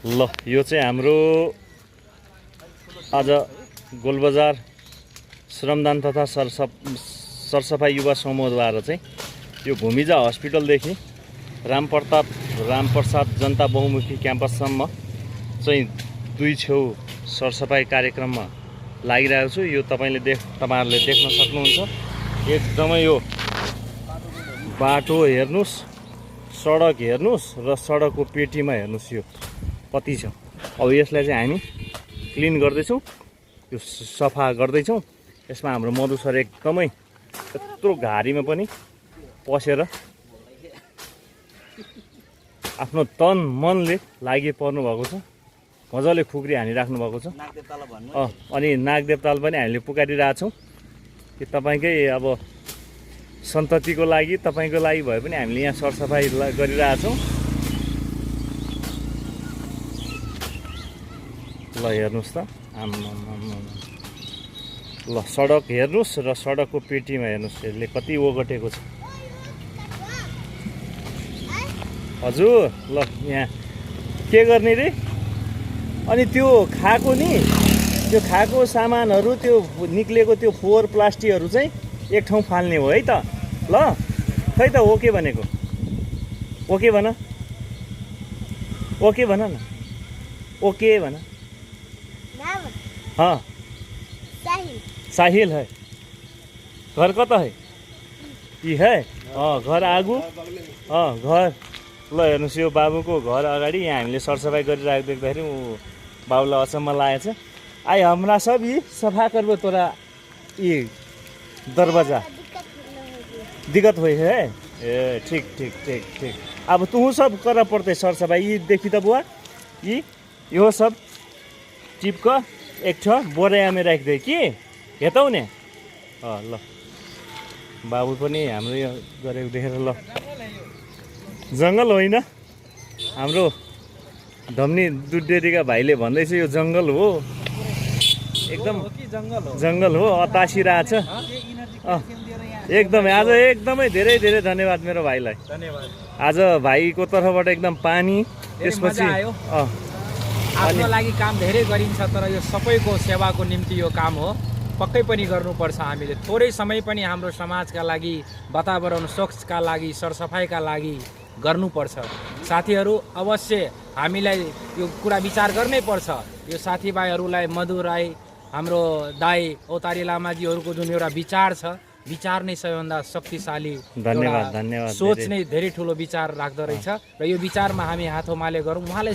ल यो चाहिँ हाम्रो आज गोलबजार श्रमदान तथा सरसफाई युवा समूहद्वारा चाहिँ यो भूमिजा हस्पिटलदेखि रामप्रसाद जनता बहुमुखी क्याम्पससम्म चाहिँ दुई छेउ सरसफाई कार्यक्रममा लागिरहेको छु। यो तपाईहरुले देख्न सक्नुहुन्छ। एकदमै यो बाटो हेर्नुस्, सडक हेर्नुस् र सडकको पेटीमा हेर्नुस् यो कति छ। अब यसलाई चाहिँ हामी क्लिन गर्दैछौँ, यो सफा गर्दैछौँ। यसमा हाम्रो मधु सर एकदमै यत्रो घारीमा पनि पसेर आफ्नो तन मनले लागि पर्नु भएको छ। मजाले खुक्री हानिराख्नु भएको छ। अनि नागदेवताल पनि हामीले पुकारिरहेछौँ कि तपाईँकै अब सन्ततिको लागि, तपाईँको लागि भए पनि हामीले यहाँ सरसफाई गरिरहेछौँ। ल हेर्नुहोस् त, ल सडक हेर्नुहोस् र सडकको पेटीमा हेर्नुहोस् यसले कति ओगटेको छ। हजुर ल यहाँ के गर्ने रे? अनि त्यो खाएको सामानहरू, त्यो निक्लेको त्यो फोहोर प्लास्टिकहरू चाहिँ एक ठाउँ फाल्ने हो है त। ल खै त ओके भनेको, ओके भन, ओके भन न, ओके भन। हाँ साहिल है। घर कता है? यी है घर आगु। घर ल हेर्नुहोस् यो बाबुको घर अगाडि यहाँ हामीले सरसफाई गरिरहेको देख्दाखेरि ऊ बाबुलाई अचम्म लागेको छ। आई हमरा सब ये सफा करबो तोरा ये दरवाजा दिक्कत हुई है। ए ठीक ठीक ठीक ठीक। अब तू सब कर पड़ते सरसफाई। ये देखी त बुआ, यो सब टिपक एक ठो बोरायामा राखिदिए कि हेतौ ने। ल बाबु पनि हाम्रो यो गरेको देखेर ल जङ्गल होइन, हाम्रो धम्नी दुध डेरीका भाइले भन्दैछ यो जङ्गल हो, एकदम जङ्गल हो, अतासिरहेछ एकदमै। आज एकदमै धेरै धेरै धन्यवाद मेरो भाइलाई। आज भाइको तर्फबाट एकदम पानी, त्यसपछि आफ्नो लागि काम धेरै गरिन्छ, तर यो सबैको सेवाको निम्ति यो काम हो। पक्कै पनि गर्नुपर्छ। हामीले थोरै समय पनि हाम्रो समाजका लागि, वातावरण स्वच्छका लागि, सरसफाइका लागि गर्नुपर्छ। साथीहरू अवश्य हामीलाई यो कुरा विचार गर्नै पर्छ। यो साथीभाइहरूलाई, मधु राई, हाम्रो दाई औतारी लामाजीहरूको जुन एउटा विचार छ, विचार नै सबैभन्दा शक्तिशाली। धन्यवाद धन्यवाद। सोच नै धेरै ठुलो विचार राख्दो रहेछ र यो विचारमा हामी हात उमाले गरौँ। उहाँलाई